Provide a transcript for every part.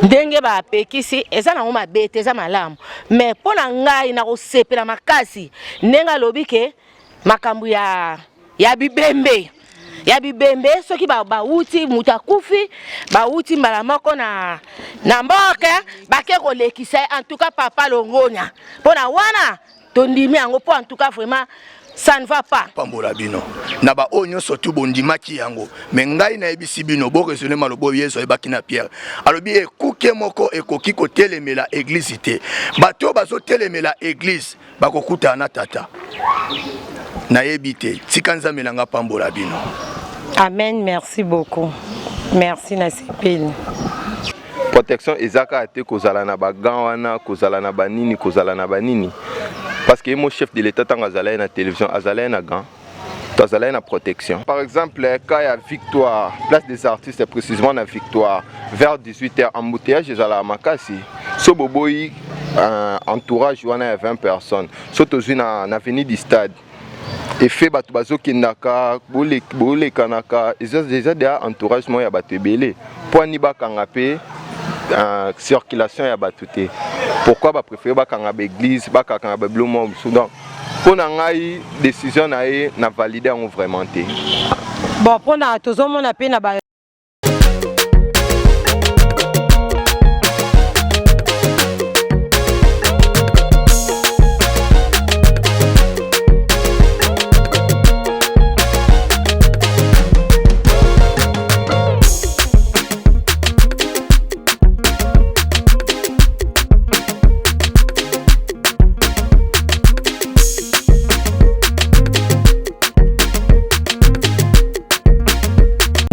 Ndenge bapekisi eza nango mabe te, eza malamu, mais mpo na ngai nakosepela makasi ndenge alobi ke makambo ya ya bibembe ya bibembe soki bawuti ba moto akufi bawuti mbala moko na, na mboka bake kolekisa ye. En tout cas papa longonya mpo na wana tondimi yango mpo en tout cas vraiment ça ne va pas. Pambola bino na ba oyo nyonso tu bondimaki yango, me ngai nayebisi bino bo raisonner maloba oyo Yesu ayebaki na Pierre. Alobi ekuke moko ekoki kotelemela eglise te. Bato oyo bazotelemela eglise bakokutana na tata. Nayebi te, tika Nzambe na ngai pambola bino. Amen, merci beaucoup. Merci nasepeli. Protection eza kaka te kozala na ba gants wana, kozala na ba nini, kozala na ba nini. Parce que ye mo chef de l'État ntango azalaki na télévision, azalaki na gants, to azalaki na protection. Par exemple, cas ya Victoire, place des artistes précisément na Victoire, vers 18h, embouteillage ezalaka makasi. So boboyi entourage wana ya 20 personnes. So tozwi na, na avenue du stade, effet bato bazokendaka bolekanaka eza eza deja entourage moko ya bato ebele mpo ani bakanga mpe circulation ya bato te. Pourquoi bapréféré bakanga baeglise, bakanga babilo moko mosusu? Donc mpo na ngai décision na ye na valide yango vraiment te. Bon, mpona tozomona mpe na ba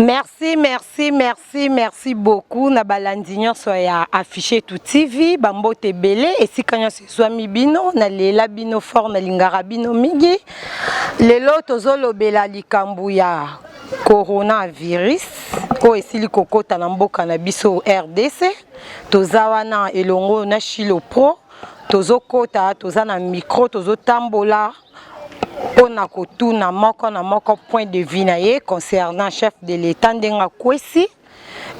Merci, merci, merci, merci beaucoup na balandi nyonso ya Affiché tout TV, bambote ebele esika nyonso ezwami bino, nalela bino fort, nalingaka bino mingi. Lelo tozolobela likambo ya coronavirus oyo esili kokota na mboka na biso RDC. Toza wana elongo na Shilo Pro, tozokota, toza na micro, tozotambola mpona kotuna moko na moko point de vue na ye concernant chef de l'État ndenge akwesi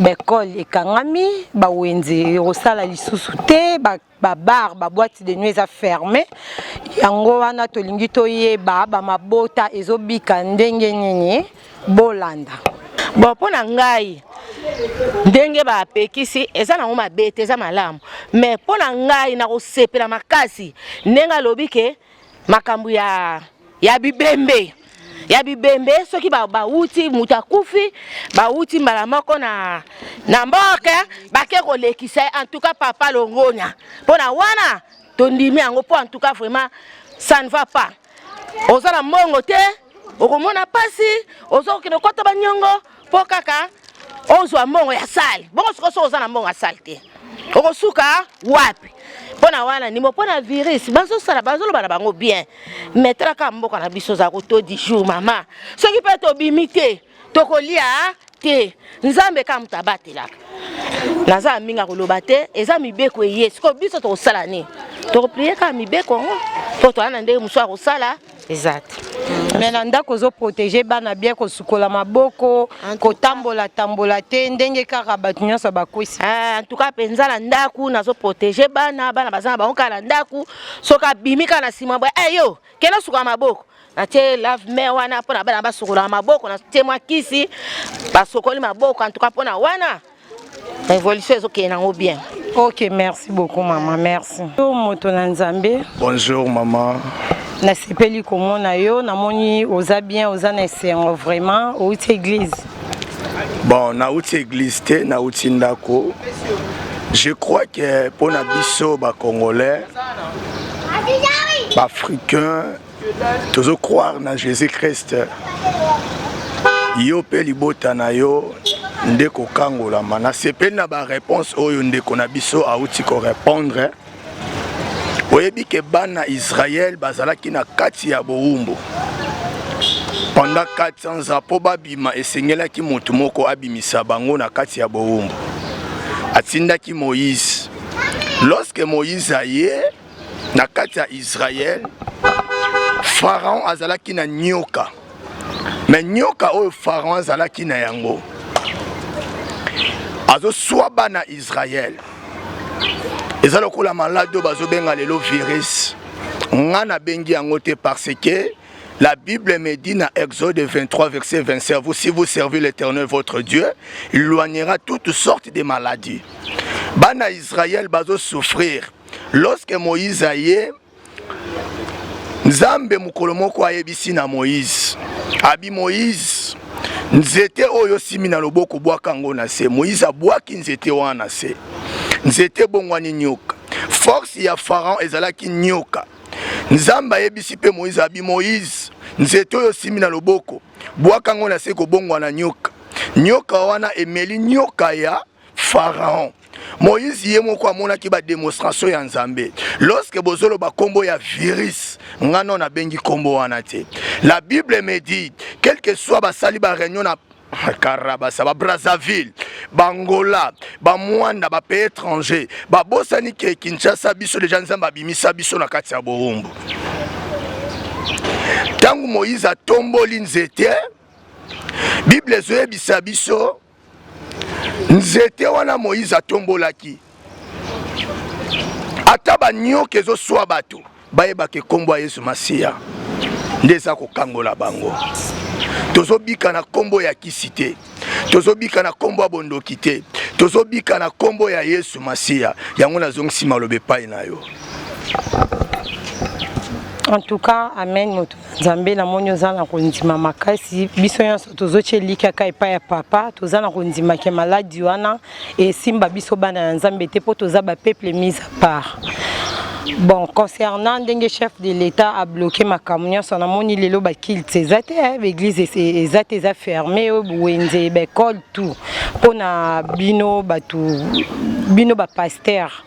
baekole ekangami, bawenze ekosala lisusu te, ba bar, ba boîte de nuit eza fermé. Yango wana tolingi toyeba ba mabota ezobika ndenge nini. Bolanda. Bon, mpo na ngai ndenge bapekisi eza nango mabe te, eza malamu, mais mpo na ngai nakosepela makasi ndenge alobi ke makambo ya ya bibembe ya bibembe soki bawuti moto akufi bawuti mbala moko na, na mboka bake kolekisa ye. En tout cas papa longonya mpo na wana tondimi yango mpo en tout cas vraiment ça ne va pas. Oza na mbongo te, okomona pasi, oza kokende kokota banyongo mpo kaka ozwa mbongo ya sale. Bongo sikoyo soki oza na mbongo ya sale te, okosuka wapi? Mpo na wana ndimo, mpo na virus bazosala, bazoloba na bango bien, mais tala kaka mboka na biso ozala koto du jour mama, soki mpe tobimi te tokolia te. Nzambe kaka moto abatelaka. Naza mingi ya koloba te, eza mibeko eye. Sikoyo biso tokosala nini? Tokoplie kaka mibeko yango mpo toza na ndenge mosusu ya kosala eza te. Mais na ndako ozoprotege bana bien, kosukola maboko, kotambola tambola te ndenge kaka bato nyonso bakwesi. En tout cas mpenza na ndako nazoprotege bana, bana baza na bango kaka na ndako. Soki abimi kaka na nsima boye, hey, yo kende osukola maboko, natie lave main wana mpona bana basukolaka maboko, natie mwa kisi basokoli maboko. En tout cas mpona wana évolution ezokende nango bien. Ok, merci beaucoup maman, merci. Moto na Nzambe. Bonjour maman. Nasepeli komona yo, namoni oza bien, oza na esengo vraiment, outi église. Bon, nauti église te, nauti ndako. Je crois que pona biso ba congolais, ba africains, tozo croire na Jésus-Christ. Yo pe libota na yo nde kokangolama. Nasepeli na ba réponse oyo ndeko na biso auti ko répondre. Oyebi ke bana Israël bazalaki na kati ya bowumbu pendant 400 ans, po babima esengelaki motu moko abimisa bango na kati ya bowumbu. Atindaki Moïse. Lorsque Moïse aye na kati ya Israël, Pharaon azalaki na nyoka. Mais nyoka oyo Pharaon azalaki na yango, Azoswa bana Israël. Eza lokola malade oyo bazobenga lelo virus. Nga nabengi yango te parce que la Bible me dit dans Exode 23, verset 25, vous, si vous servez l'Éternel votre Dieu, il éloignera toutes sortes de maladies. Bana Israël bazo souffrir. Lorsque Moïse aye, Nzambe mokolo moko ayebisi na Moïse, abi Moïse, nzete oyo osimi na loboko bwaka yango na se. Moïse abwaki nzete wana na se, nzete ebongwani nyoka. Force ya Pharaon ezalaki nyoka. Nzambe ayebisi mpe Moïse, abi Moïse, nzete oyo osimi na loboko bwaka yango na se, kobongwana nyoka. Nyoka wana emeli nyoka ya Pharaon. Moïse ye moko amonaki ba démonstration ya Nzambe. Lorsque bozoloba kombo ya virus, nga non nabengi kombo wana te. La Bible me dit, quel que soit basali ba réunion na Karabasa, ba Brazzaville, ba Angola, ba Mwanda, ba pays étrangers, babosani ke Kinshasa biso deja Nzambe abimisa biso na kati ya bowumbu. Tango Moïse atomboli nzete, Bible ezoyebisa biso nzete wana Moïse atombolaki, ata banyoka ezoswa bato bayebaka ekombo ya Yesu Masiya nde eza kokangola bango. Tozobika na kombo ya kisi te, tozobika na kombo ya bondoki te, tozobika na kombo ya Yesu Masiya. Yango nazongisi maloba epai na yo. En tout cas, amen moto Nzambe namoni oza na kondima makasi biso nyonso tozotia elikya kaka epai ya papa toza na kondima ke maladi wana esimba biso bana ya Nzambe te mpo toza ba peuple mis à part. Bon, concernant ndenge chef de l'État a bloqué makambo nyonso namoni lelo ba culte eza te, ba église eza te, eza fermé, wenze ba école tout. Mpona bino bato bino ba pasteur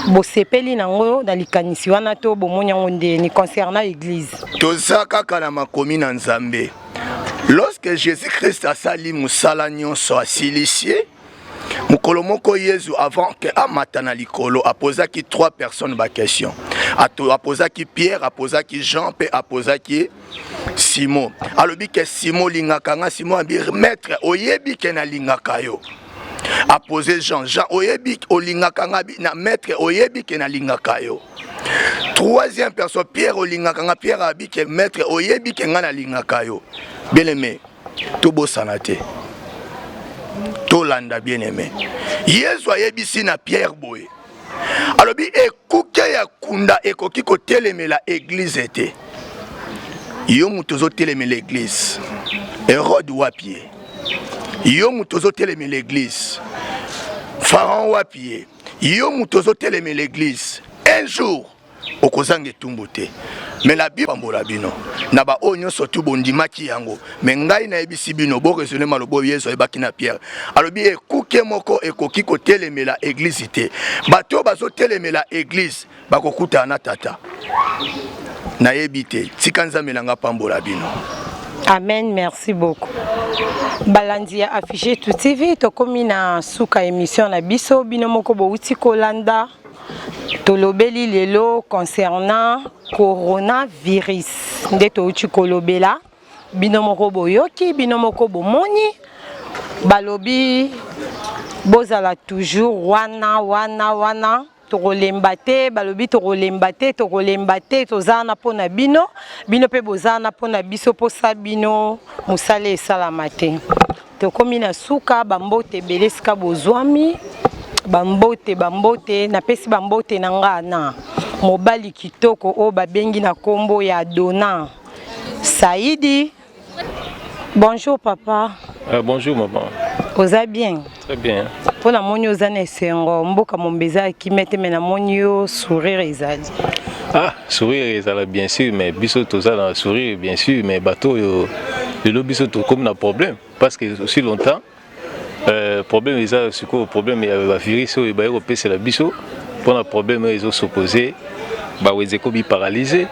bosepeli nango na likanisi wana to bomoni yango ndeni concernant église? Toza kaka na makomi na Nzambe. Lorsque Jésus-Christ asali mosala nyonso asilisi, mokolo moko Yesu avant ke amata na likolo apozaki trois personnes ba question. Apozaki Pierre, apozaki Jean pe apozaki Simon. Alobi ke Simon olingaka nga? Simon abi maître oyebi ke nalingaka yo. Apose Jean, Jean oyebi olingaka nga? Na maître oyebi ke nalingaka yo. Troisième personne Pierre, olingaka nga? Pierre abi ke maître oyebi ke nga nalingaka yo. Bien aimé, tobosana te, tolanda. Bien aimé, Yesu ayebisi na Pierre boye, alobi ekuke ya kunda ekoki kotelemela église te. Yo moto ozotelemela église, Hérode wapi ye? Yo moto ozotelemela église, Pharaon wapi ye? Yo moto ozotelemela église, un jour okozanga etumbu te. Mais la Bible pambola bino na baoyo nyonso tu bondimaki yango. Mais ngai nayebisi bino, boraisonner maloba oyo Yesu ayebaki na Pierre. Alobi ekuke moko ekoki kotelemela église te. Bato oyo bazotelemela église bakokutana na tata. Nayebi te, tika Nzambe na nga pambola bino. Amen, merci beaucoup. Balandi ya Affiché Tout TV, tokomi na suka émission na biso. Bino moko bouti kolanda, tolobeli lelo concernant coronavirus. Nde touti kolobela, bino moko boyoki, bino moko bomoni, balobi bozala toujours wana wana wana. Tokolemba te, balobi tokolemba te, tokolemba te, toza wana mpona bino, bino mpe boza wana mpona biso, mposa bino mosala esalama te. Tokomi na suka, bambote ebele esika bozwami, bambote bambote, napesi bambote na nga na mobali kitoko oyo babengi na nkombo ya Dona Saidi. Bonjour papa. Bonjour maman. Oza bien? Très bien. Mpo namoni oza na esengo, mboka mombe eza kimia te, mais namoni yo sourire ezali. Ah, sourire ezala bien sûr, mais biso toza na sourire bien sûr, mais bato oyo lelo biso tokomi na problème parce que aussi longtemps problème eza sikoyo problème ya bavirus oyo baye kopesela biso. Mpona problème oyo ezosupposer bawenze ekomi paralyse,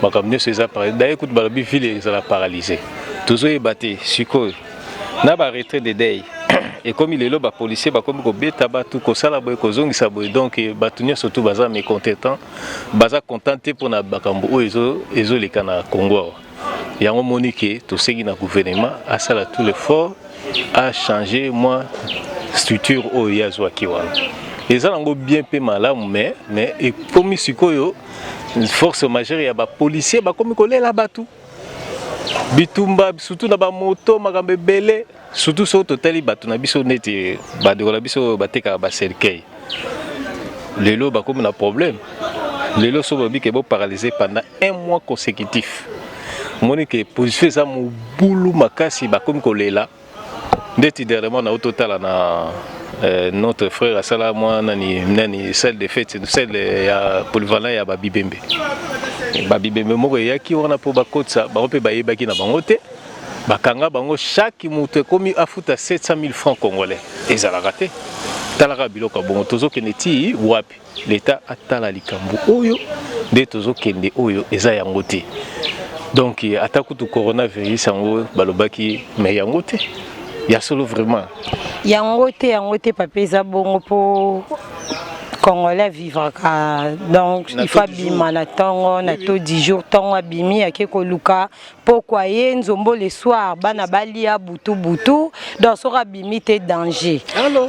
makambo nyonso eza daye. Kutu balobi ville ezala paralyse, tozoyeba te sikoyo na baretrait de deuil ekomi lelo, bapolicier bakomi kobeta bato, kosala boye, kozongisa boye. Donc bato nyonso tu baza mécontent, baza content te mpona makambo oyo ezoleka na Congo awa. Yango moni ke tosengi na gouvernement asala tout l'effort achanger mwa Structure oyo ye azwaki wana eza nango bien mpe malamu, mais ekomi sikoyo force majeure ya bapolicier, bakomi kolela bato bitumba, surtout na bamoto, makambo ebele. Surtout soki totali bato na biso neti bandeko na biso oyo batekaka bacercueil, lelo bakomi na problème. Lelo so balobi ke boparalyse pendant un mois consécutif, omoni ke position eza mobulu makasi, bakomi kolela. Ndeti dernièrement na totala na notre frère asala mwa nani nani, salle de fête, salle ya polyvalent ya babibembe. Babibembe moko eyaki wana mpo bakotisa bango, mpe bayebaki na bango te, bakanga bango. Chaque moto ekomi afuta 700 000 francs congolais. Ezalaka te. Talaka biloko ya bongo, tozokende ti wapi? Leta atala likambo oyo nde tozokende, oyo eza yango te. Donc ata kutu coronavirus yango balobaki, mais yango te ya solo vraiment. Yango te, yango te, papa. Eza bongo mpo Congolais avivraka, donc il faut abima na ntongo, na taux du jour. Ntongo abimi, ake koluka pokwa, ye nzombo, le soir bana balia, butu butu. Donc soki abimi te, danger.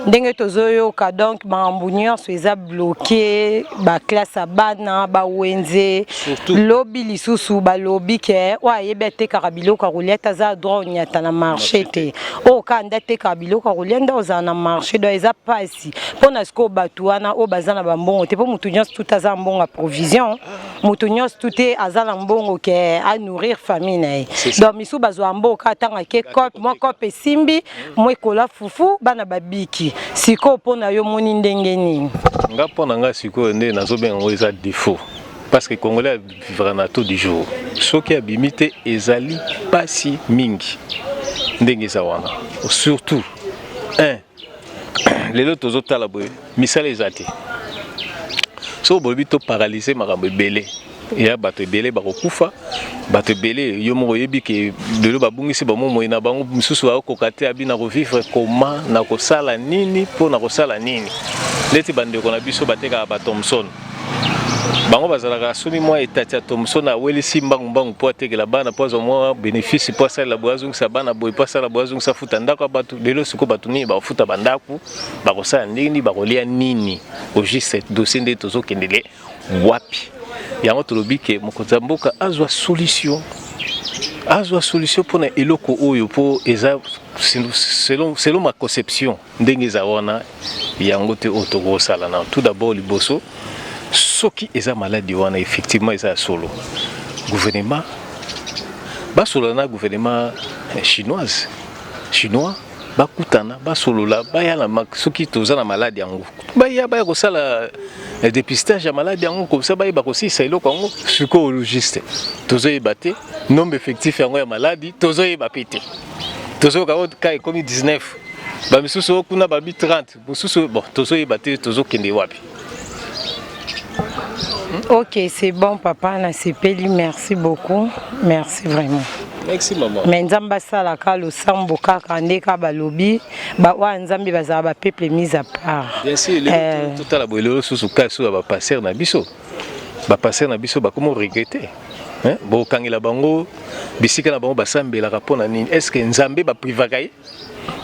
Ndenge tozoyoka, donc makambo nyonso eza bloqué, baclasse ya bana, bawenze. Lobi lisusu balobi ke oyo ayebi atekaka biloko ya kolia te aza droit onyata na marché te. Oyo kaka nde atekaka biloko ya kolia nde ozala na marché. Donc eza mpasi mpona sikoyo bato wana oyo baza na bambongo te, mpo motu nyonso tuta aza na mbongo ya provision, moto nyonso tu te aza na mbongo ke anourrir famille na ye. Donc misu bazwa mbongo kaka ntango ake coop, mwa coop esimbi, mwa ekola fufu, bana babiki. Sikoyo mpo na yo, moni ndenge nini? Nga, mpo na nga, sikoyo nde nazobenga yango eza défaut, parce que Congolais avivra na taux du jour. Soki abimi te, ezali mpasi mingi ndenge eza wana. Surtout un lelo tozotala boye, misala eza te. Soki bolobi toparalyse, makambo ebele ya bato ebele bakokufa, bato ebele. Yo moko oyebi ke lelo babungisi bamomoi na bango, mosusu bakokoka te. Abi na kovivre koma, na kosala nini, mpo na kosala nini? Neti bandeko na biso batekaka bathomson, bango bazalaka asomi mwa etati ya thomson, awelisi mbangu-mbangu mpo atekela bana, mpo azwa mwa bénéfice, mpo asalela boye, azongisa bana boye, mpo asala boye, azongisa, futa ndako ya bato. Lelo sikoyo bato nini bakofuta bandako? Bakosala ndenge nini? Bakolia nini? Au juste dossier nde tozokendele wapi? Yango tolobi ke mokonzi ya mboka azwa solution, azwa solution mpona eloko oyo, mpo eza selon ma conception, ndenge eza wana, yango te oyo tokosala na. Tout d'abord, liboso, soki eza maladi wana effectivement eza ya solo, gouvernement basolola na gouvernement chinoise, chinois, bakutana, basolola, baya na soki toza na maladi yango, baya kosala dépistage ya maladi yango, comme ça bayeba kosilisa eloko yango. Sikoyo juste tozoyeba te nombre effectif yango ya maladi, tozoyeba mpe te. Tozoyoka oyo ka ekomi 19, bamisusu oyo kuna babi 30, mosusu. Bon, tozoyeba te tozokende wapi. Ok, c'est bon, papa, nasepeli, merci beaucoup, merci vraiment. Merci, maman. Mais Nzambe asalaka losambo kaka nde kaka balobi baoyo Nzambe bazala bapeuple mise à part. Bien sûr. Lelo totala boye, lelo susu ka so ya bapasteur na biso, bapasteur na biso bakomi regretter. Bokangela bango bisika na bango basambelaka mpo na nini? Est ce que Nzambe baprivaka ye?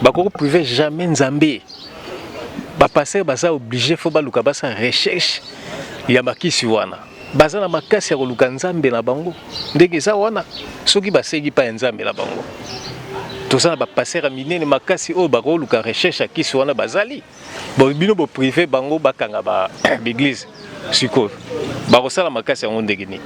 Bakoki prive jamais Nzambe. Bapasteur baza obligé, faut baluka, basala recherche ya bakisi wana. Baza na makasi ya koluka Nzambe na bango ndenge eza wana. Soki basengi mpa ya Nzambe na bango, toza na bapasteur ya minene makasi oyo bakoluka recherche ya kisi wana, bazali. Bon, bino boprive bango, bakanga baeglise, sikoyo bakosala makasi yango ndenge nini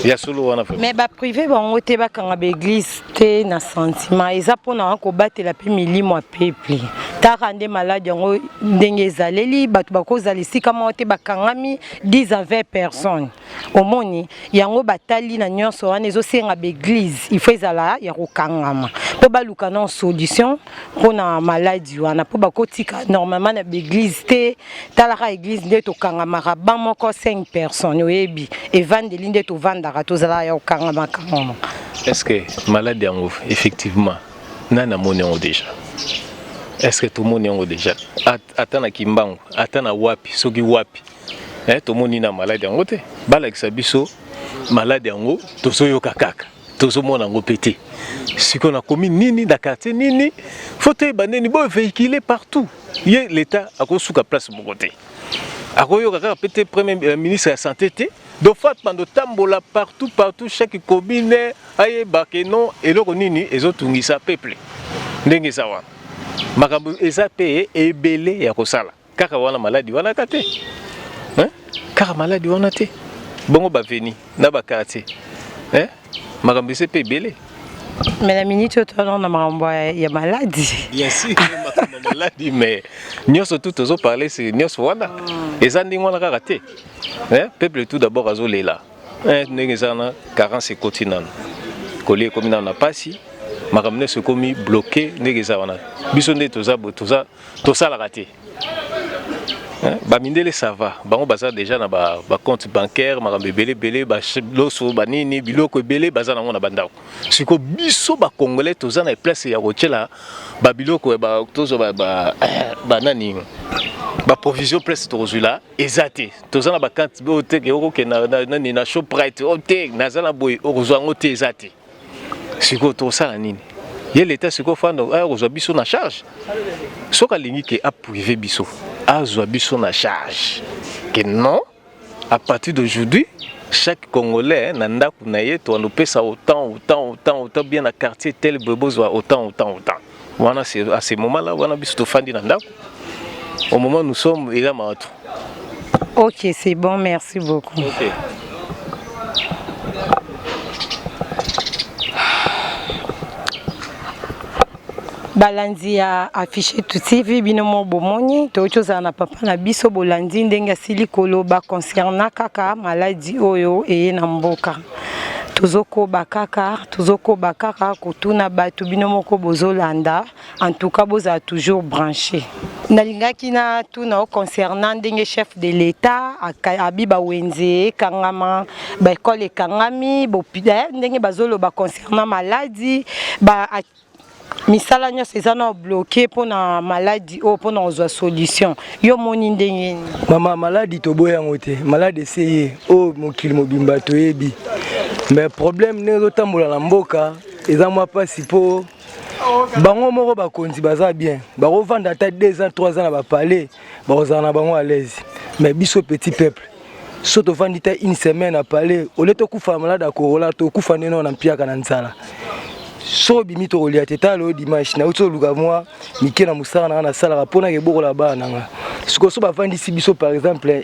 ya solo wana? Mais baprive bango te, bakanga baeglise te na sentiment. Eza mpona kobatela mpe milimo ya peuple. Taka nde maladi yango ndenge ezaleli, bato bakozala esika moko te, bakangami 10 à 20 personnes. Omoni yango, batali na nyonso wana, ezosenga baeglise il faut ezala ya kokangama mpo baluka na solution mpona maladi wana, mpo bakotika normalement na baeglise te. Talaka église nde tokangamaka ba moko 5 personnes, oyebi evandeli nde tovandaka, tozalaka ya kokangama kangama. Est ce que maladi yango effectivement, nani amoni yango déjà? Est ce que tomoni yango déjà, ata na Kimbangu, ata na wapi, soki wapi? Tomoni na maladi yango te. Balakisa biso maladi yango, tozoyoka kaka. Tozomona yango mpe te. Sikoyo na commune nini, na quartier nini, faut toyeba nini bo véhiculer partout. Ye l'État akosuka place moko te. Akoyoka kaka pe te premier euh, ministre ya santé te. Donc faut bando tambola partout partout chaque commune ayeba ke non eloko nini ezotungisa peuple. Ndenge eza wana. Makambo eza pe ebele ya kosala. Kaka wana maladi wana ka te. Hein? Kaka maladi wana te. Bongo ba veni na ba quartier. Hein? Makambo ese pe ebele. Mais na minute oyo toza na makambo ya maladi. Bien sûr, makambo ya maladi mais nyonso tout tozo parler c'est nyonso wana. Mm. Eza ndenge wana kaka te. Hein? Peuple tout d'abord azolela. Hein, ndenge eza na carence ekoti nano. Kolia ekomi nano na pasi. Makambo nyonso ekomi bloqué ndenge eza wana. Biso nde toza toza tosalaka te ba mindele ça va bango baza déjà na ba, ba compte bancaire makambo ebele ebele baloso banini biloko ebele baza nango na bandako siko biso ba congolais toza na place ya kotyela babiloko tozwa banani ba provision place tokozwila eza te toza na bakante oyo te okokende nani na shoprite oyo te naza na boye okozwa yango te eza te Sikoyo tokosala nini? Ye leta sikoyo fanda aya kozwa biso na charge. Soki alingi ke a prive biso, azwa biso na charge. Que non, à partir d'aujourd'hui, chaque Congolais na ndako na ye toando pesa autant, autant, autant, autant bien na quartier tel boye bozwa autant, autant, autant. Wana c'est à ce moment-là wana biso tofandi na ndako. Au moment où nous sommes, eza mawa trop. Ok, c'est bon, merci beaucoup. Ok. Balandi ya affiche tu TV bino mo bomoni toyoti ozala na papa na biso bolandi ndenge asili koloba concernant kaka maladi oyo eye na mboka tozokoba kaka tozokoba kaka kotuna bato bino moko bozolanda En tout cas bozala toujours branche. Nalingaki na tuna yo concernant ndenge chef de l'etat abi ba wenze ekangama ba ecole ekangami eh, ndenge bazoloba concernant maladi ba misala nyonso eza na bloqué mpo na maladi oyo mpo na kozwa solution yo omoni ndenge nini? Mama, maladi toboyi yango te, maladi eseye oyo mokili mobimba toyebi, mais problème ndenge ezotambola na mboka eza mwa mpasi mpo bango moko bakonzi baza bien bakovanda ata 2 ans 3 ans na bapalais bakozala na bango à l'aise mais biso petit peuple so tovandi ta une semaine na palais ole tokufa malade ya corona tokufa nde nao na mpiaka na nzala so obimi tokolia te tala lelo dimanche nauti oluka mwa mike na mosala na nga nasalaka mpo nake bokola bana na nga sikoyo so bavandisi biso par exemple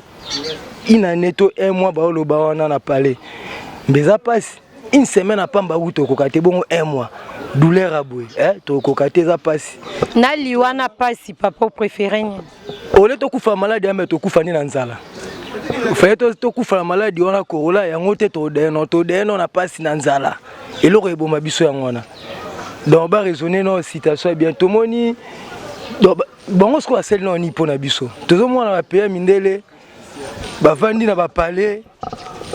une année to un mois baoloba wana na palais mbe eza mpasi une semaine à pamba kutu tokoka te bongo un mois douleur ya boye eh, tokoka te eza mpasi na liwa na mpasi papa opréféré nini ole tokufa maladi yambe tokufa nde na nzala faye tokufa na maladi wana korola yango te todeno todeno na mpasi na nzala eloko eboma biso yango wana donc ba raisonner no citation ya bien tomoni bango sikoyo basali nao nini mpo na biso tozomona bapeya mindele bavandi na bapale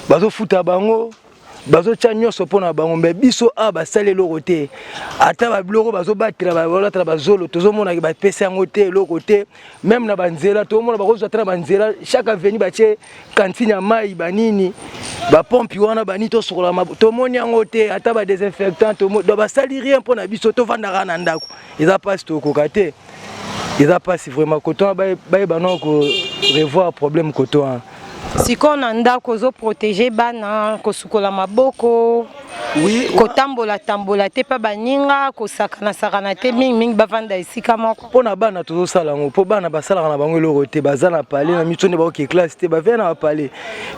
bazofuta bango bazotya nyonso mpo na bango me biso awa basali eloko te ata babiloko bazobatela balatela bazolo tozomonaki bapesi yango te eloko te meme na banzela tozomona bakozwa ata na banzela chaque avenue batie kantine ya mai banini bapompi wana banini tosokola tomoni yango te ata badesinfectant donc basali rien mpo na biso tovandaka na ndako eza mpasi tokoka te eza mpasi vraiment koto wana bayeba nao ko revoir problème koto wana sikoyo na ndako ozo protege bana kosukola maboko oui, kotambola tambola te mpe baninga kosakana sakana te mingimingi bavanda esika moko mpo na bana tozosala yango mpo bana basalaka na bango eloko te baza na pale na miso nde baoke classe te bavia na bapale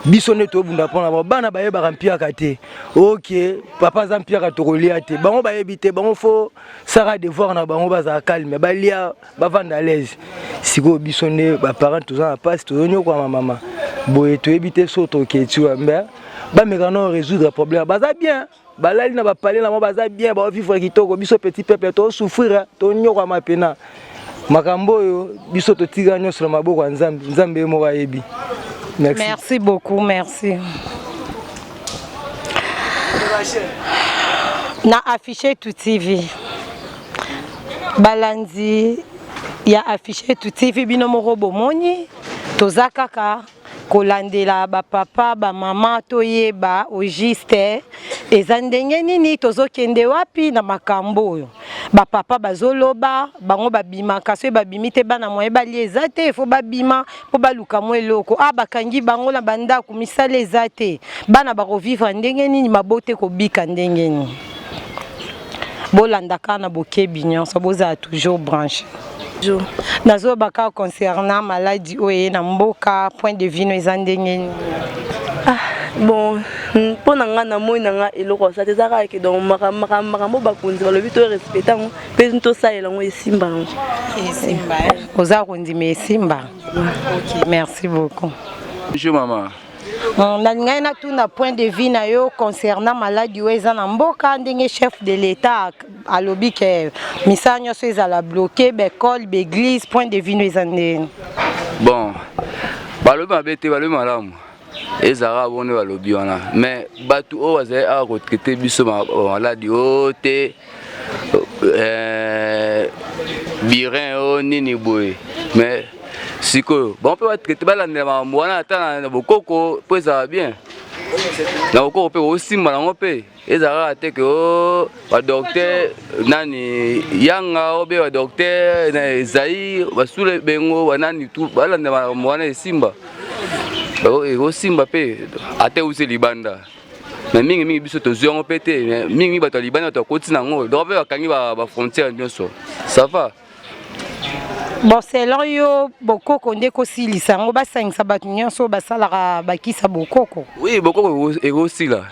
biso nde tobunda mpo na bango bana bayebaka mpiaka te ok papa aza mpiaka tokolia te bango bayebi te bango fo saka devoir na bango bazala calme balia bavanda à l'aise sikoyo biso nde baparent toza na mpasi tozonyokwama mama boye toyebi te so toketiwa mbe bameka no résoudre problème baza bien balali na bapale na bango baza bien baovivre kitoko biso petit peuple tosouffrir tonyokwama mpena makambo oyo biso totika nyonso na maboko ya nzambe nzambe ye moko ayebi merci, merci beaucoup merci na affiche tu tv balandi ya affiche tu tv bino moko bomoni toza kaka kolandela ba papa ba mama toyeba au juste Eza ndenge nini tozokende wapi na makambo oyo? Ba papa bazoloba, bango babimaka, soki babimi te bana moyen balia eza te, faut babima po baluka mwa eloko. Ah bakangi bango na ba ndaku, misala eza te, bana bako vivre ndenge nini, mabota ekobika ndenge nini? Bolanda kaka na bokebi nyonso, bozala toujours branche. Bonjour. Nazoloba kaka concernant maladi oyo eye na mboka, point de vue no eza ndenge nini? Ah, bon mpo na ngai namoni na ngai eloko ya te, eza kaka ke donc makambo bakonzi balobi to respecte yango mpe tosalela yango, esimba yango. Esimba, oza kondima esimba? Ok, merci beaucoup. Bonjour maman. Nalingai natuna point de vue na yo concernant maladi oyo eza na mboka, ndenge chef de l'État alobi ke misala nyonso ezala bloqué, baécole, baéglise. Point de vue no eza ndenge? Bon, balobi mabe te, balobi malamu. Ezalaka bongo nde balobi wana, mais bato oyo bazali awa kotraiter biso maladi oyo te, birin oyo nini boye, mais sikoyo bango mpe batraiter, balandela makambo wana ata na bokoko mpo ezala bien. Na bokoko mpe kosimba nango mpe ezala kaka te ke o badocteur nani yanga o be badocteur na ezai basule bengo banani tu balanda makambo wana, esimba, ekosimba mpe ata euti libanda. Mais mingimingi biso tozwi yango mpe te, mingimingi bato ya libanda, bato bakoti nango, donc mpe bakangi bafrontière nyonso, ça va. Bon, selon yo, bokoko nde kosilisa yango, basangisa bato nyonso oyo basalaka bakisa bokoko? Oui, bokoko ekosila,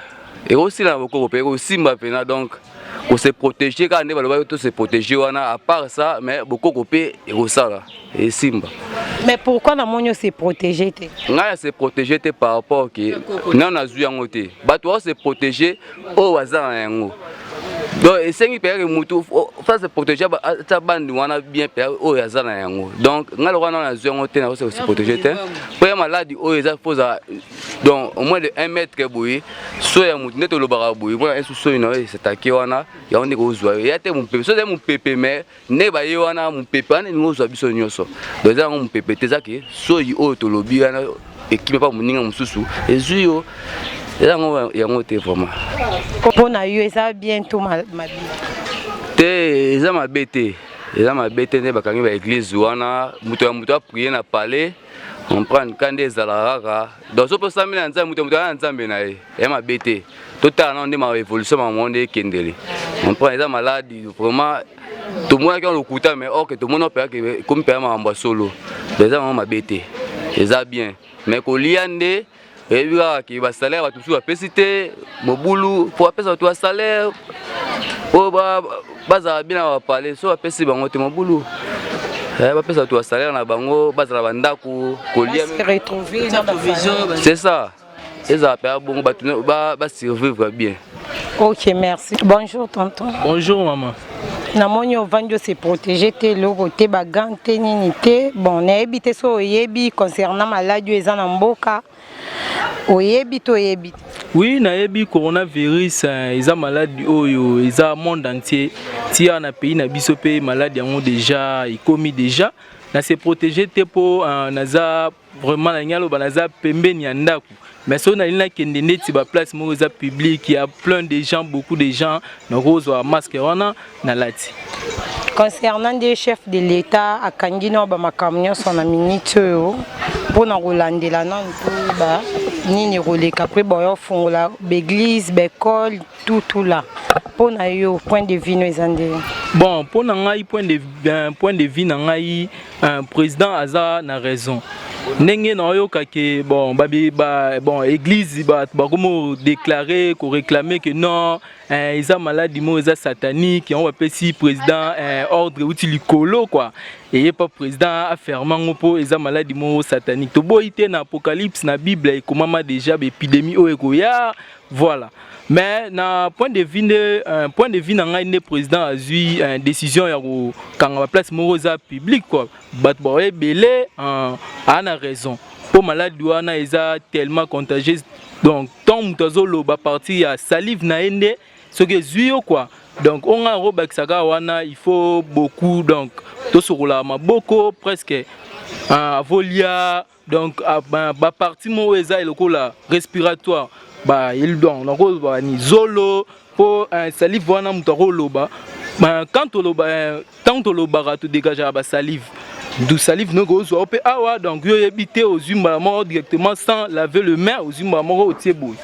ekosila na bokoko mpe ekosimba mpena. Donc kose protéger kaka nde balobaki to se protéger wana, à part ça, mais bokoko mpe ekosala, esimba. Mais pourquoi namoni ose protéger te? Ngai ase protéger te par rapport ke nano nazwi yango te. Bato bao se protéger oyo baza na yango. Donc esengi mpenza ke mutu fa se protéger, atia bandi wana bien mpenza oyo aza na yango. Donc ngai lokola nano nazwi yango te, nakosa kose protéger te mpo ya maladi oyo eza foza. Donc au moins de 1 mètre boye so ya mutu nde tolobaka boye mpona esu soyi na yo esatake wana, yango nde kozwa yo eya te. Mopepe so ezali mopepe, mais nde baye wana mopepe wana elingi kozwa biso nyonso. Donc eza yango mopepe te, eza ke soyi oyo tolobi wana ekimi mpa moninga mosusu ezwi yo, eza yango yango te vraiment. Mpo na yo eza bien to mabe? Te, eza mabe te, eza mabe te nde bakangi baéglise wana. Moto ya moto aprie na palais, comprendre ka nde ezalaka kaka. Donc so mpo osambeli na Nzambe, moto ya moto aza na Nzambe na ye, ya mabe te. Totala nano nde ma évolution makambo nde ekendeli, comprendre. Eza maladi vraiment tomonaki yango lokuta, mais ok, tomoni mpenza ekomi mpenza makambo ya solo. Eza yango mabe te, eza bien, mais kolia nde oyebi kaka ke basalaire bato mosusu bapesi te, mobulu mpo bapesa bato basalaire oyo bazala bien na bapale. So bapesi bango te, mobulu. Bapesa bato basalaire na bango, bazala bandako kolia, c'est ça, ezala mpenza bongo, bato basurvivre bien. Ok, merci. Bonjour tonton. Bonjour maman. Namoni ovandi, ose protéger te, eloko te, bagants te, nini te. Bon, nayebi te so oyebi concernant maladi oyo eza na mboka. Oyebi to oyebi te? Oui, nayebi coronavirus. Eza maladi oyo eza monde entier, tia na pays na biso mpe maladi yango déjà ekomi déjà. Na se protéger te mpo naza vraiment, nalingi aloba, naza pembeni ya ndako, mais soki nalingi nakende neti baplace moko eza publique, ya plein de gens, beaucoup de gens, nakozwa masque wana nalati. Concernant nde chef de l'État akangi nao bamakambo nyonso na minute oyo mpona kolandela nanu toyeba nini ekoleka, après boya ofungola baéglise, baécole, tout tout là, mpo na yo point de vue no eza ndenge? Bon, mpo na ngai, point de vue na ngai, président aza na raison. Ndenge naoyoka ke bon, bon, église bato bakomi déclarer, koréclamer que non, eza maladi moko eza satanique, yango bapesi président ordre euti likolo quoi, eye pa président aferme yango mpo eza maladi moko satanique. Toboyi te, na Apocalypse, na Bible ekomama déjà baépidémie oyo ekoya, voilà. Mais na point de vue nde, point de vue na ngai nde président azwi décision ya kokanga baplace moko eza publique quoi, bato baoya ebele, aa na raison mpo maladi wana eza tellement contagieuse. Donc ntango moto azoloba partir ya salive na ye nde soki ezwi yo quoi. Donc oyo ngai nakobakisa kaka wana, il faut beaucoup, donc tosokola maboko presque. Avolia donc bapartie moko eza lokola respiratoire, ba donc nakoloba ni zolo, mpo salive wana moto akoloba. Quand toloba, ntango tolobaka, todégageaka basalive du salive noki ozwa mpe awa. Donc yo oyebi te, ozwi mbala moko directement sans laver le main, ozwi mbala moko otie boye,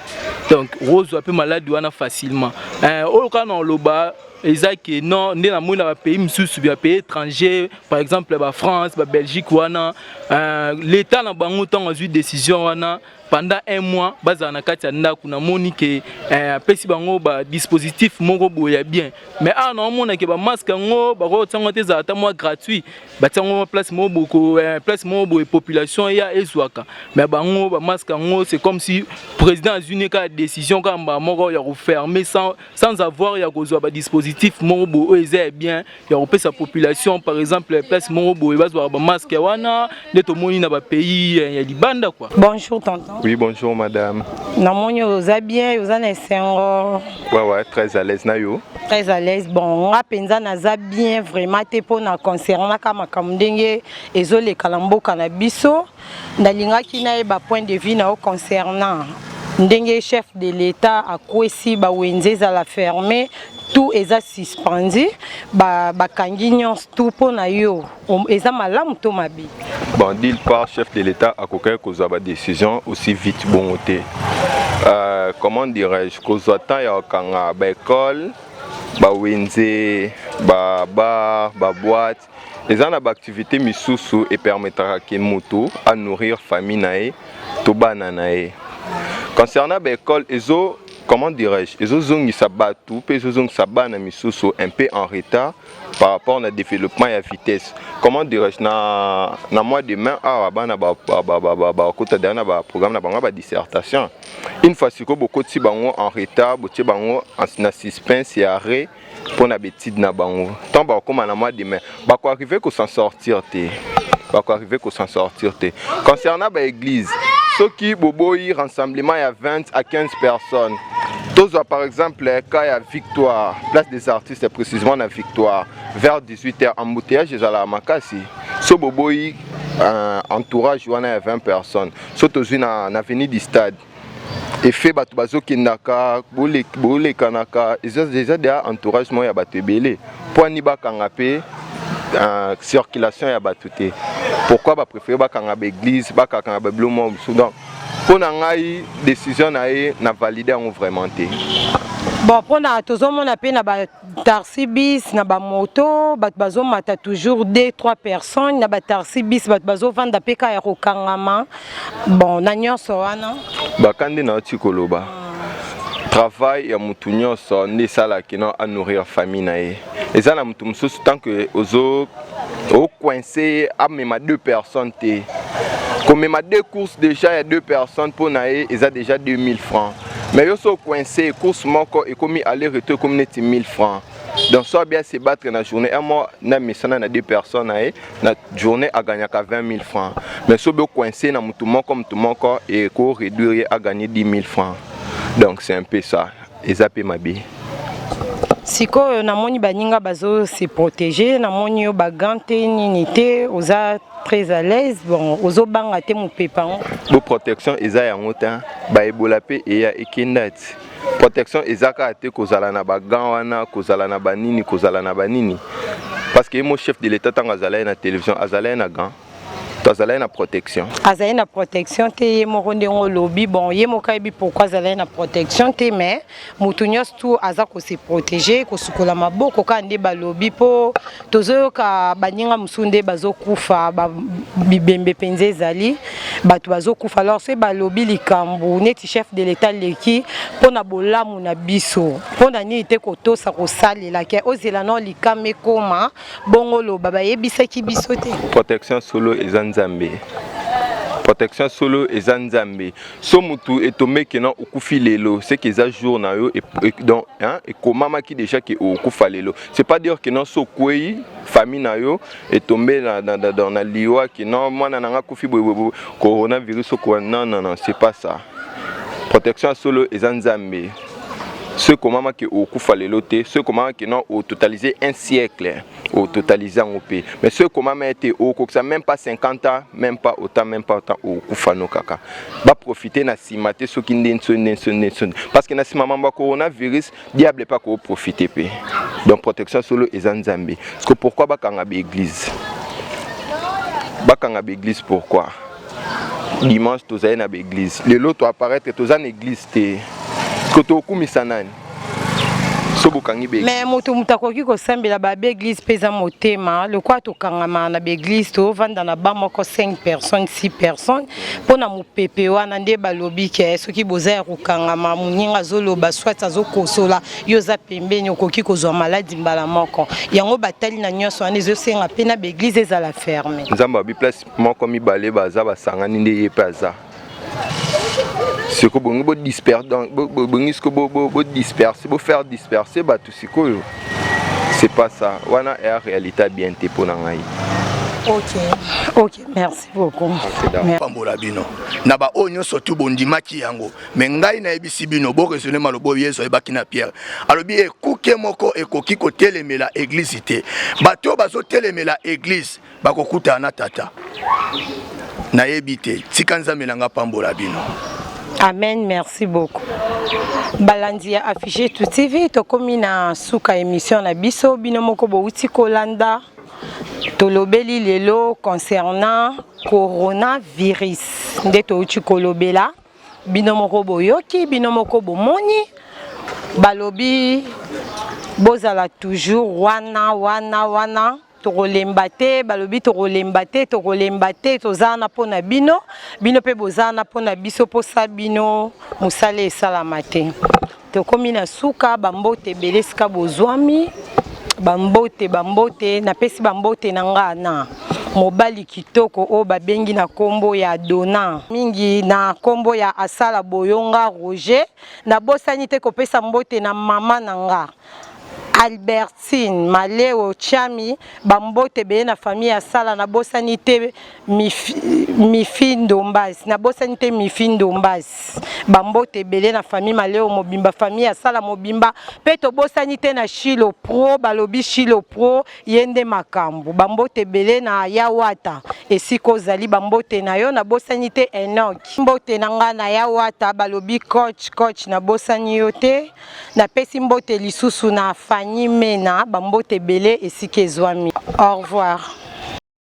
donc ozwa mpe maladie wana facilement. Oyo kaka na oloba eza ke non, nde namoni na bapays mosusu, bapays étranger, par exemple bafrance, babelgique wana, l'état na bango ntango azwi décision wana, pendant un mois bazala na kati ya ndako, namoni ke apesi bango badispositif moko boye ya bien. Mais awa naomona ke bamasque yango bakotiango te, ezala ata mwa gratuit, batiango mwa place moko boko place moko boye population ya ezwaka. Mais bango bamasque yango, c'est comme si président azwi ne kaka décision kaka mbala moko ya kofermer sans avoir ya kozwa badispositif moko boye oyo eza ya bien ya kopesa population, par exemple place moko boye bazwaka bamasque wana nde tomoni na bapays ya libanda quoi. Bonjour tonton. Oui, bonjour madame. Namoni oza bien, oza na esengo. Ouais, très à l'aise na yo. Très à l'aise. Bon, nga mpenza naza bien vraiment te mpona concernaka makambo ndenge ezoleka na mboka na biso. Nalingaki nayeba point de vue na yo concernant ndenge chef de l'état akwesi bawenze ezala fermé, tout eza suspendu, bakangi nyonso tout. Mpo na yo eza malamu to mabe? Bon, d'une part, chef de l'état akokaki kozwa badécision aussi vite bongo te. Comment dirais-je, kozwa temps ya kokanga baécole, bawenze, babar, baboîte, eza na baactivité misusu epermettraka ke moto anourrir famille na ye to bana na ye. Concernant baécole, ezo, comment dirais-je, ezozongisa bato mpe ezozongisa bana misusu un peu en retard par rapport na développement ya vitesse. Comment dirais-je, na mois de mai awa bana bakota deya na baprogramme na bango ya badissertation. Une fois sikoyo bokotisi bango en retard, botie bango na suspense ya arrêt mpona baétude na bango, ntango bakokóma na mois de mai, bakoarrive kos'en sortir te, bakoarrive kos'en sortir te. Concernant baéglise, soki boboyi rassemblement ya 20 à 15 personnes, tozwa par exemple cas ya Victoire, Place des Artistes, précisément na Victoire, vers 18 heures embouteillage ezalaka makasi. So boboyi entourage wana ya 20 personnes, so tozwi na avenue du Stade, efe bato bazokendaka, bolekanaka, eza deya entourage moko ya bato ebele. Mpo ani bakanga mpe circulation ya bato te? Pourquoi bapréféré bakanga baéglise, bakanga babilo moko mosusu? Donc mpo na ngai, décision na ye na valide yango vraiment te. Bon, mpona tozomona mpe na bataxi bus, na bamoto, bato bazomata toujours 2 3 personnes. Na bataxi bus bato bazovanda mpe kaka ya kokangama. Bon, na nyonso wana? Baka nde nauti koloba, travail ya motu nyonso nde esalaki no anourrir famille na ye. Eza na motu mosusu, tant que ozo ocoince ye amema deux personnes te, komema deux courses déjà ya deux personnes mpo na ye eza déjà 2000 francs. Mais yo so ocoince course moko, ekomi aller retour, ekomi neti 1000 francs. Donc so abia se battre na journée, un mois na mesana na deux personnes na ye, na journée agagnaka 20 000 francs. Mais so bocoince na motu moko, motu moko eko réduire ye agagner 10 000 francs. Donc c'est un peu ça, eza mpe mabe. Sikoyo namoni baninga bazose protéger, namoni yo bagants te, nini te, oza très à l'aise. Bon, ozobanga te mopepa yango? Bo protection eza yango te. Baebola mpe eya ekenda ti. Protection eza kaka te kozala na bagants wana, kozala na banini, kozala na banini, parce que ye mo chef de l'état ntango azala ye na télévision, azala ye na gant to azala ye na protection? Azali na protection te ye moko ndenge olobi. Bon, ye moko ayebi pourquoi azali na protection te. Mais motu nyonso tu aza kose protéger, kosukola maboko kaka nde balobi, mpo tozoyoka baninga mosusu nde bazokufa, bibembe mpenza ezali, bato bazokufa. Alors soki balobi likambo neti chef de l'état leki mpona bolamu na biso, mpona nini te kotosa kosalela ke ozela no likama ekoma bongo loba bayebisaki biso te? Protection solo eza Nzambe, protection solo eza Nzambe. So mutu etombeki na okufi lelo, c'est que eza jour na yo. Donc hein, ekomamaki déjà ke okufa lelo. C'est pas dire que non, so okwei, famille na yo etombe na liwa ke non, mwana na nga akufi boye, coronavirus okowa. Non, non, non, c'est pas ça. Protection solo eza Nzambe. Soki ekomama ke okufa lelo te, soki ekomama ke non, ototaliser un siècle, ototaliser yango mpe. Mais soki ekomama ete okokisa même pas 50 ans, même pas autant, même pas autant, okufa no kaka. Baprofite na nsima te soki nde nso nde nso nde nso, parce que na nsima mambo ya coronavirus, diable mpe akoprofite mpe. Donc protection solo eza Nzambe. Parce que pourquoi bakanga baéglise? Bakanga baéglise pourquoi? Dimanche tozali na baéglise, lelo toapparaître toza na église te, parce que tokumisa nani so bokangi baéglise? Mais moto akoki kosambela ba baéglise mpe eza motema lokwa. Tokangama na baéglise, tovanda na ba moko 5 personnes, 6 personnes, mpona mopepe wana nde balobi ke soki boza ya kokangama, moninga azoloba soit azokosola, yo oza pembeni, okoki kozwa maladi mbala moko. Yango batali na nyonso wana, ezosenga mpe na baéglise ezala ferme. Nzambe abi place moko mibale baza basangani nde ye mpe aza. Siko bongi bodisperse, bongi siko bodisperse, bofaire disperser bato. Sikoyo c'est pas ça wana, eya réalité bien te mpo na ngai. Ok, merci beaucoup. Pambola bino na baoyo nyonso tu bondimaki yango. Me ngai nayebisi bino, boraisonner maloba oyo Yesu ayebaki na Pierre. Alobi ekuke moko ekoki kotelemela église te. Bato oyo bazotelemela église bakokutana na tata. Nayebi te, tika Nzambe na nga pambola bino. Amen, merci beaucoup. Balandi ya Affiché tout TV, tokomi na suka émission na biso. Bino moko bouti kolanda, tolobeli lelo concernant coronavirus. Nde touti kolobela, bino moko boyoki, bino moko bomoni. Balobi bozala toujours wana wana wana, tokolemba te. Balobi tokolemba te, tokolemba te. Toza wana mpo na bino, bino mpe boza wana mpo na biso. Mposa bino mosala esalama te. Tokomi na suka. Bambote ebele esika bozwami, bambote, bambote. Napesi bambote na nga na mobali kitoko oyo babengi na nkombo ya Dona mingi, na nkombo ya Asala Boyonga Roger. Nabosani te kopesa mbote na mama na nga Albertine Maleo Chami. Bambote ebele na famille ya Sala. Nabosani te Mifi, Mifi Ndombasi, nabosani te Mifi Ndombasi. Bambote ebele na famille Maleo mobimba, famille ya Sala mobimba. Mpe tobosani te na Shilo Pro. Balobi Shilo Pro, ye nde makambo. Bambote ebele na Yawata esika ozali, bambote na yo. Nabosani te Enok, mbote na ngai na Yawata. Balobi coach, coach, nabosani yo te. Napesi mbote lisusu na Fanny Mena. Bambote ebele esika ezwami. Au revoir.